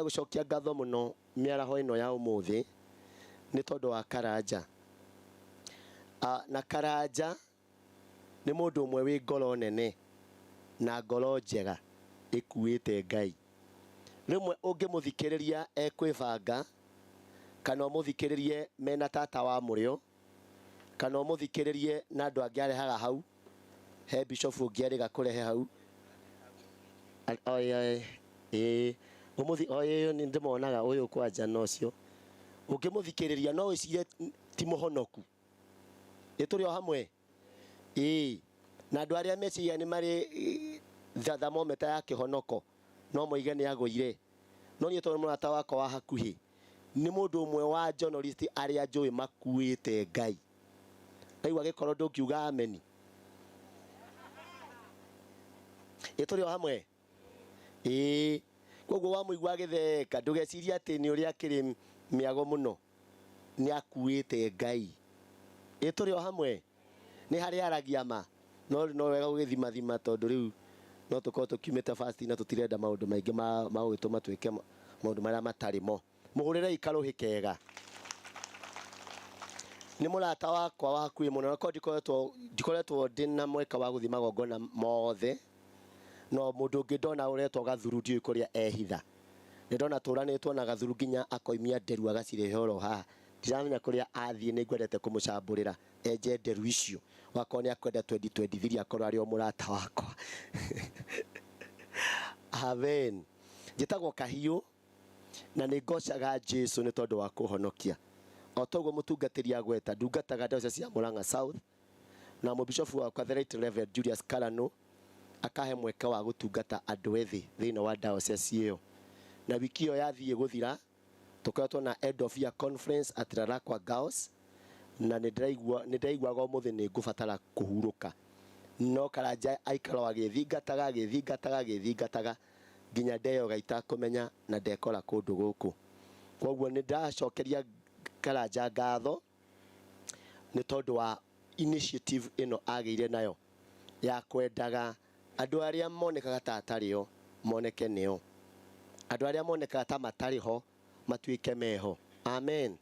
Gũcokia ngatho mũno mĩaraho ĩno ya ũmũthĩ nĩ tondũ wa Karanja. Na Karanja nĩ mũndũ ũmwe wĩ ngoro nene na ngoro njega ĩkuĩte Ngai. Rĩmwe ũngĩmũthikĩrĩria ekwĩbanga kana ũmũthikĩrĩrie mena tata wa mũrĩo kana ũmũthikĩrĩrie na andũ angĩ arehaga hau, he bishop ũngĩ erĩga kũrehe hau. Ĩĩ ũmũthi ĩĩ nĩ ndĩmonaga ũyũ kwanja na ũcio. Ũngĩmũthikĩrĩria no wĩcirie ti mũhonoku. Ĩ tũrĩ o hamwe? Ĩĩ. Na andũ arĩa meciria nĩ marĩ thermometer ya kĩhonoko no moige nĩ agũire. No niĩ tondũ nĩ mũrata wakwa wa hakuhĩ, nĩ mũndũ ũmwe wa journalist arĩa njũĩ makuĩte Ngai. Ndaigua gĩkorwo ndũngiuga ameni. Ĩ tũrĩ o hamwe? Ĩĩ. Koguo wamũigua agĩtheka ndũgecirie atĩ nĩ ũrĩa akĩrĩ mĩago mũno. Nĩ akuĩte Ngai. Ĩ tũrĩ o hamwe? Nĩ harĩ aragia ma. No no wega gũgĩthimathima tondũ rĩu no tũkorwo tũkiumĩte fast na tũtirenda maũndũ maingĩ ma gũgĩtũma twĩke maũndũ marĩa matarĩ mo. Mũhũrĩrei karũhĩ kega. Nĩ mũrata wakwa wa hakuhĩ mũno na korwo ndikoretwo ndikoretwo ndĩ na mweke wa gũthiĩ magongona mothe no mũndũ ũngĩ ndona ũretwo Gathuru ndiũĩ kũrĩa ehitha. Nĩ ndona tũranĩtwo na Gathuru nginya akoimia nderu agacirehe oro haha. Ndiramenya kũrĩa athiĩ nĩ ngwendete kũmũcambũrĩra enje nderu icio. Wakorwo nĩ akwenda twendi twendithirie akorwo arĩ o mũrata wakwa. Amen. Njĩtagwo Kahiũ na nĩ ngocaga Jesu nĩ tondũ wa kũhonokia. O toguo mũtungatĩri agweta, ndungataga diocese ya Murang'a South na mũbishofu wakwa the Right Reverend Julius Karano akahe mweke wa gũtungata andũ ethĩ thĩinĩ wa diocese ĩyo. Na wiki ĩyo yathiĩ gũthira tũkoretwo na end of year conference at Rarakwa Girls na nĩ ndĩraigua nĩ ndĩraiguaga ũmũthĩ nĩ ngũbatara kũhurũka. No Karanja aikara o agĩthingataga agĩthingataga agĩthingataga nginya ndeyoga itakũmenya na ndekora kũndũ gũkũ. Kwoguo nĩ ndacokeria Karanja ngatho nĩ tondũ wa initiative ĩno agĩire nayo ya kwendaga andũ arĩa monekaga ta atarĩ o moneke nĩo. Andũ arĩa monekaga ta matarĩ ho matuĩke meho. Amen.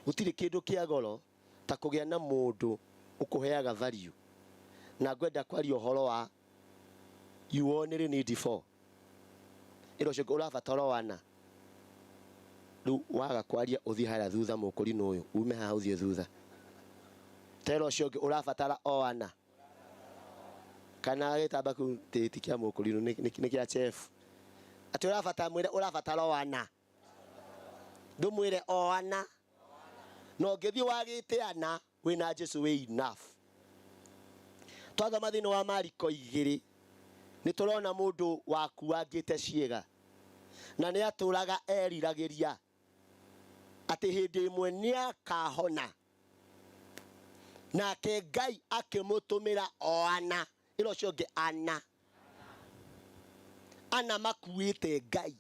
Gũtirĩ kĩndũ kĩa goro ta kũgĩa na mũndũ ũkũheaga value. Na ngwenda kwaria ũhoro wa you only need four. Ĩra ũcio ũrabatara o ana. Rĩu waga kwaria ũthiĩ harĩa thutha mũkũrinũ ũyũ, ume haha ũthiĩ thutha. Tera ũcio ũngĩ ũrabatara o ana. Kana gĩtamba kĩu ti ti kĩa mũkũrinũ nĩ kĩa chef. Atĩ ũrabatara mwĩre ũrabatara o ana. Ndũmwĩre o ana. Na ũngĩthiĩ wagĩte ana wĩna Jesu wĩ enough. Twathoma thĩinĩ wa Mariko igĩrĩ nĩ tũrona mũndũ wakuangĩte ciĩga na nĩ atũraga eriragĩria atĩ hĩndĩ ĩmwe nĩ akahona nake Ngai akĩmũtũmĩra o ana ĩra ũcio ũngĩ ana ana makuĩte Ngai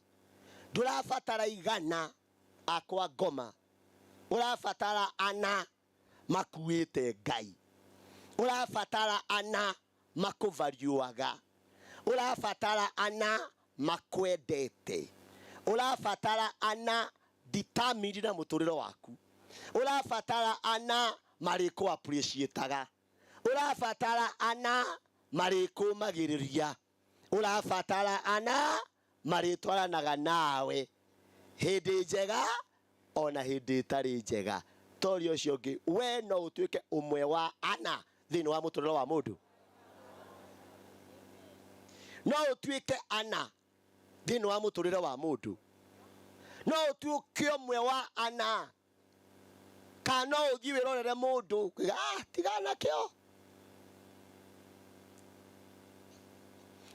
ndũrabatara igana akwa ngoma ũrabatara ana makuĩte Ngai ũrabatara ana makũvariũaga ũrabatara ana makwendete ũrabatara ana determined na mũtũrĩre waku ũrabatara ana marĩkũ appreciataga ũrabatara ana marĩkũmagĩrĩria ũrabatara ana marĩtwaranaga nawe hĩndĩ njega ona hĩndĩ ĩtarĩ njega. Toria ũcio ũngĩ, we no ũtuĩke ũmwe wa ana thĩinĩ wa mũtũrĩre wa mũndũ? No ũtuĩke ana thĩinĩ wa mũtũrĩre wa mũndũ? No ũtuĩke ũmwe wa ana? Kana no ũthiĩ wĩrorere mũndũ, ah, tigana nakĩo.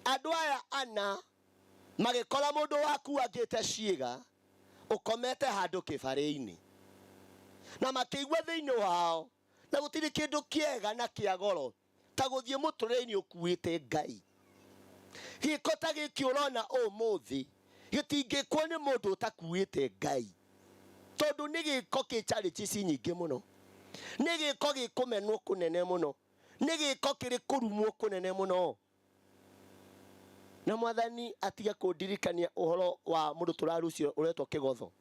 Andũ aya ana magĩkora mũndũ wakuangĩte ciĩga ũkomete handũ kĩbarĩ-inĩ, na makĩigua thĩinĩ wao na gũtirĩ kĩndũ kĩega na kĩa goro ta gũthiĩ mũtũrĩre-inĩ ũkuĩte Ngai. Gĩko ta gĩkĩ ũrona ũmũthĩ gĩtingĩkwo nĩ mũndũ ũtakuĩte Ngai, tondũ nĩ gĩko kĩ challenges nyingĩ mũno, nĩ gĩkogĩkũmenwo kũnene mũno, nĩ gĩko kĩrĩ kũrumwo kũnene mũno. Na mwathani atige kũndirikania ũhoro wa mũndũ tũrarucio ũretwo kĩgotho.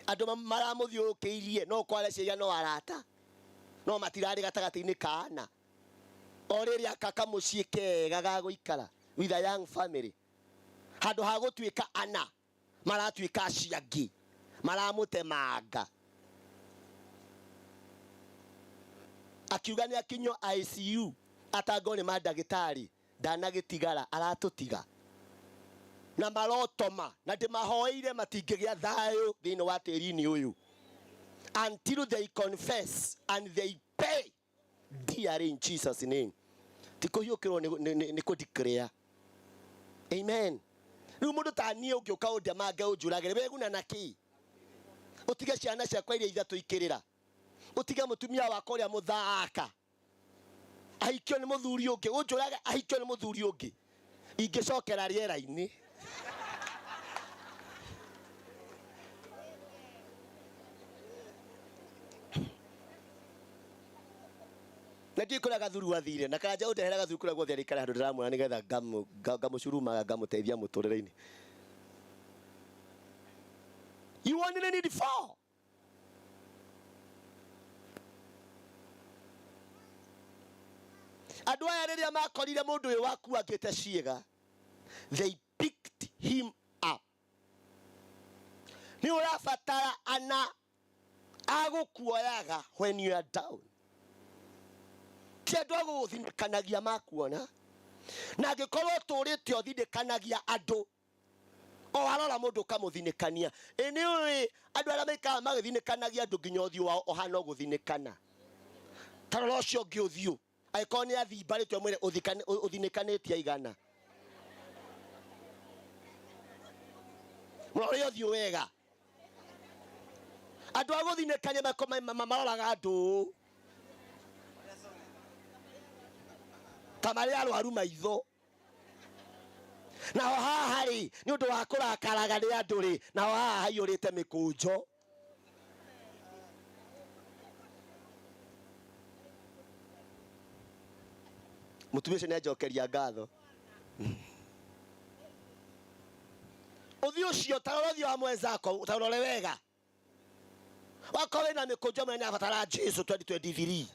Andũ maramũthiũrũkĩirie no kware ciaiga no arata no matirarĩ gatagatĩ-inĩ ka ana. O rĩrĩ aka kamũciĩ kega ga gũikara with a young family. Handũ ha gũtuĩka ana maratuĩka acio angĩ maramũtemanga. Akiuga nĩ akinyio ICU atangwo nĩ mandagĩtarĩ ndanagĩtigara aratũtiga na marotoma na ndĩmahoeire matingĩgĩa thayũ thĩinĩ wa tĩri-inĩ ũyũ until they confess and they pay dearly in Jesus name. Ti kũhiũkĩrwo nĩ kũ declare. Amen. Rĩu mũndũ ta niĩ ũngĩũka ũndemange ũnjũragĩre weguna na kĩ? Ũtige ciana ciakwa iria ithatũ ikĩrĩra, ũtige mũtumia wakwa ũrĩa mũthaka ahikio nĩ mũthuri ũngĩ, ũnjũrage ahikio nĩ mũthuri ũngĩ, ingĩcokera rĩera-inĩ. Na ndiũĩ kũrĩa gathuru athire na karanja ũndehera gathuru kũrĩa guothe arĩikara handũ ndĩramuona nĩgetha ngamũcurumaga ngamũteithia mũtũrĩre-inĩ. You only need four. Andũ aya rĩrĩa makorire mũndũ ũyũ wakuangĩte ciĩga, they picked him up. Nĩ ũrabatara ana agũkuoyaga when you are down. Ti andũ a gũgũthinĩkanagia makuona, na angĩkorwo ũtũrĩte ũthinĩkanagia andũ, o warora mũndũ ũkamũthinĩkania. Ĩ nĩ ũĩ andũ arĩa maikaraga magĩthinĩkanagia andũ nginya ũthiũ wao ũhana o gũthinĩkana. Ta rora ũcio ũngĩ ũthiũ, angĩkorwo nĩ athimbarĩte ũmwĩre ũthinĩkanĩtie aigana. Mũrore ũthiũ wega. Andũ a gũthinĩkania maroraga andũ ũũ ta marĩ arwaru maitho. Naho haha rĩ, nĩ ũndũ wa kũrakaraga nĩ andũ rĩ, naho haha haiyũrĩte mĩkũnjo. Mũtumia ũcio nĩ anjokeria ngatho. Ũthiũ ũcio, ta rora ũthiũ wa mwenzako, ta ũrore wega. Wakorwo wĩna mĩkũnjo mwene abatara Jesu 2023.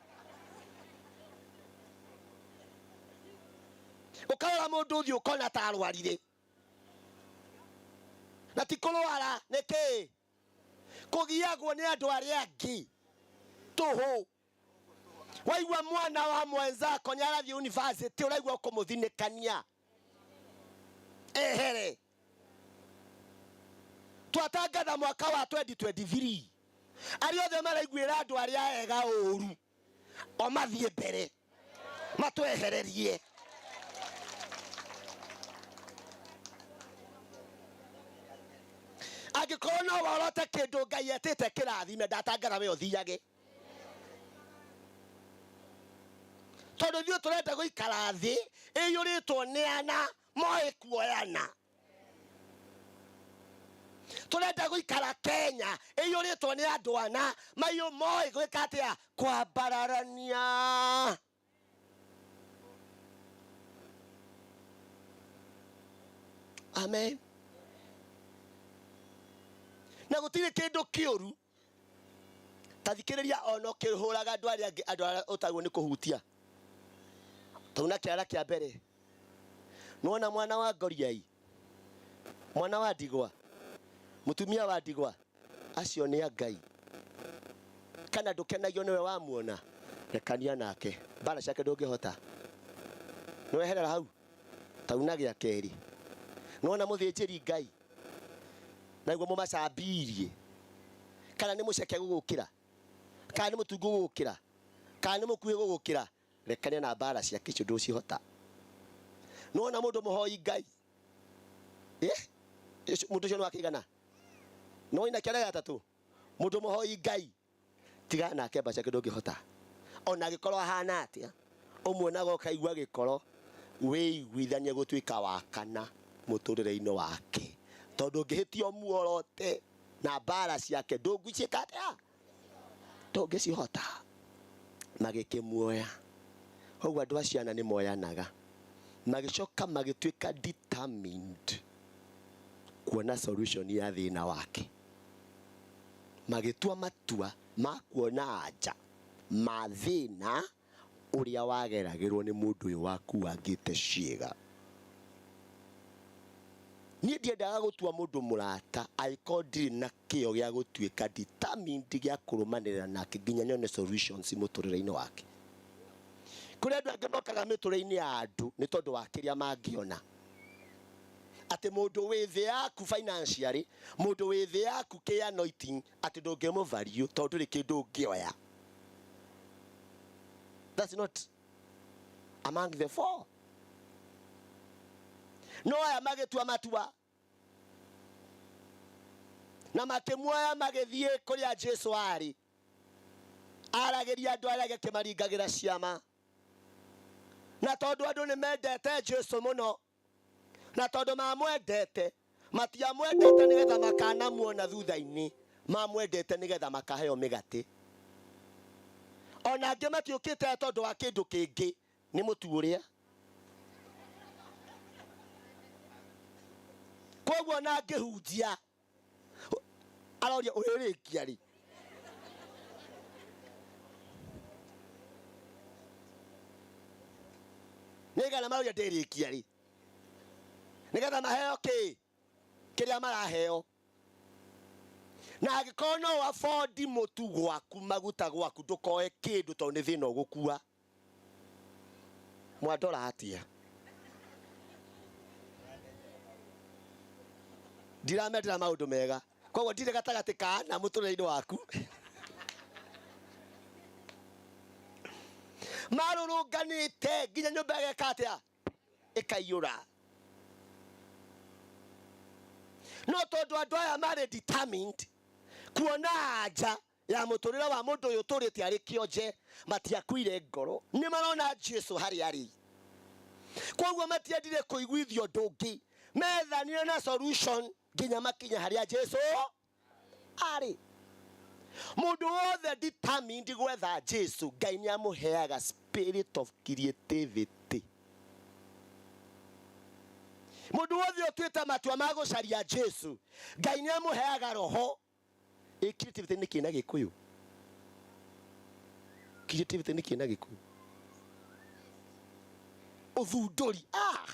Ũkarora mũndũ ũthiũ ũkona ta arwarire. Na ti kũrwara, nĩ kĩĩ? Kũgiagwo nĩ andũ arĩa angĩ tũhũ. Waigua mwana wa mwenzako nĩ arathiĩ university, ũraigua ũkũmũthinĩkania. Ehere. Twatangatha mwaka wa 2023. Arĩa othe maraiguĩra andũ arĩa ega ũru, o mathiĩ mbere, matwehererie. Angĩkorwo no worote kĩndũ Ngai etĩte kĩrathime, ndatangatha we ũthiage. Tondũ ithuĩ tũrenda gũikara thĩ ĩiyũrĩtwo nĩ ana moĩ kuoyana. Tũrenda gũikara Kenya ĩiyũrĩtwo nĩ andũ ana maiyũ moĩ gwĩka atĩa? Kwambararania. Amen. Na gũtirĩ kĩndũ kĩũru ta thikĩrĩria ona ũkĩhũraga andũ arĩa angĩ, andũ arĩa ũtagwo nĩ kũhutia. Tauna kĩara kĩa mbere. Nĩwona mwana wa ngoriai, mwana wa ndigwa, mũtumia wa ndigwa, acio nĩ a Ngai. Kana ndũkenagio nĩwe wamuona, rekania nake. Mbara ciake ndũngĩhota. Nĩweherera hau, tauna gĩa kerĩ. Nĩwona mũthĩnjĩri Ngai, naguo mũmacambirie, kana nĩ mũceke gũgũkĩra, kana nĩ mũtungu gũgũkĩra, kana nĩ mũkuhĩ gũgũkĩra, rekania na mbara ciake icio ndũcihota. Nĩwona mũndũ mũhoi Ngai, mũndũ ũcio nĩ wakĩigana? Nĩwona kĩara gĩa gatatũ, mũndũ mũhoi Ngai, tigana nake mbara ciake ndũngĩhota. Ona angĩkorwo ahana atĩa, ũmuonaga ũkaigua gĩkoro, wĩiguithanie gũtuĩka wa kana mũtũrĩre-inĩ wake. Tondũ ũngĩhĩtia ũmuorote na mbara ciake, ndũngĩciĩka atĩa? Ndũngĩcihota. Magĩkĩmuoya. Ũguo andũ a ciana nĩ moyanaga. Magĩcoka magĩtuĩka determined kuona solution ya thĩna wake. Magĩtua matua ma kuona anja ma thĩna ũrĩa wageragĩrwo nĩ mũndũ ũyũ wakuangĩte ciĩga. Niĩ ndiendaga gũtua mũndũ mũrata angĩkorwo ndirĩ na kĩyo gĩa gũtuĩka determined gĩa kũrũmanĩrĩra nake nginya nyone solutions mũtũrĩre-inĩ wake. Kũrĩ andũ angĩ mokaga mĩtũrĩre-inĩ ya andũ nĩ tondũ wa kĩrĩa mangĩona. Atĩ mũndũ wĩ thĩ yaku financially, mũndũ wĩ thĩ yaku kĩ anointing, atĩ ndũngĩmũ value tondũ ndũrĩ kĩndũ ũngĩoya. That's not among the four. No aya magĩtua matua na makĩmuoya magĩthiĩ kũrĩa Jesu arĩ. Aragĩria andũ arĩa angĩ akĩmaringagĩra ciama. Na tondũ andũ nĩ mendete Jesu mũno, na tondũ mamwendete, matiamwendete nĩgetha makanamuona thutha-inĩ, mamwendete nĩgetha makaheo mĩgate. Ona angĩ matiũkĩte tondũ wa kĩndũ kĩngĩ, nĩ mũtu ũrĩa. Koguo ona angĩhunjia, aroria ũrĩrĩkia rĩ? Nĩigana maroria ndĩrĩkia rĩ? Nĩgetha maheo kĩ? Kĩrĩa maraheo. Na angĩkorwo no afford mũtu gwaku, maguta gwaku, ndũkoe kĩndũ tondũ nĩ thĩna ũgũkua. Mwandora atia? Ndiramendera maũndũ mega. Koguo ndirĩ gatagatĩ ka ana mũtũrĩre-inĩ waku. Marũrũnganĩte nginya nyũmba ĩgeka atĩa? Ĩkaiyũra. No tondũ andũ aya marĩ determined kuona anja ya mũtũrĩre wa mũndũ ũyũ ũtũrĩte arĩ kĩonje, matiakuire ngoro. Nĩ marona Jesu harĩa arĩ. Koguo matiendire kũiguithio ũndũ ũngĩ. Methanire na solution nginya makinya harĩa Jesu arĩ. Mũndũ wothe determined gwetha Jesu, Ngai nĩ amũheaga spirit of creativity. Mũndũ wothe ũtuĩte matua ma gũcaria Jesu, Ngai nĩ amũheaga roho. Ĩ creativity nĩ kĩ na Gĩkũyũ? Creativity nĩ kĩ na Gĩkũyũ? Ũthundũri. Ah!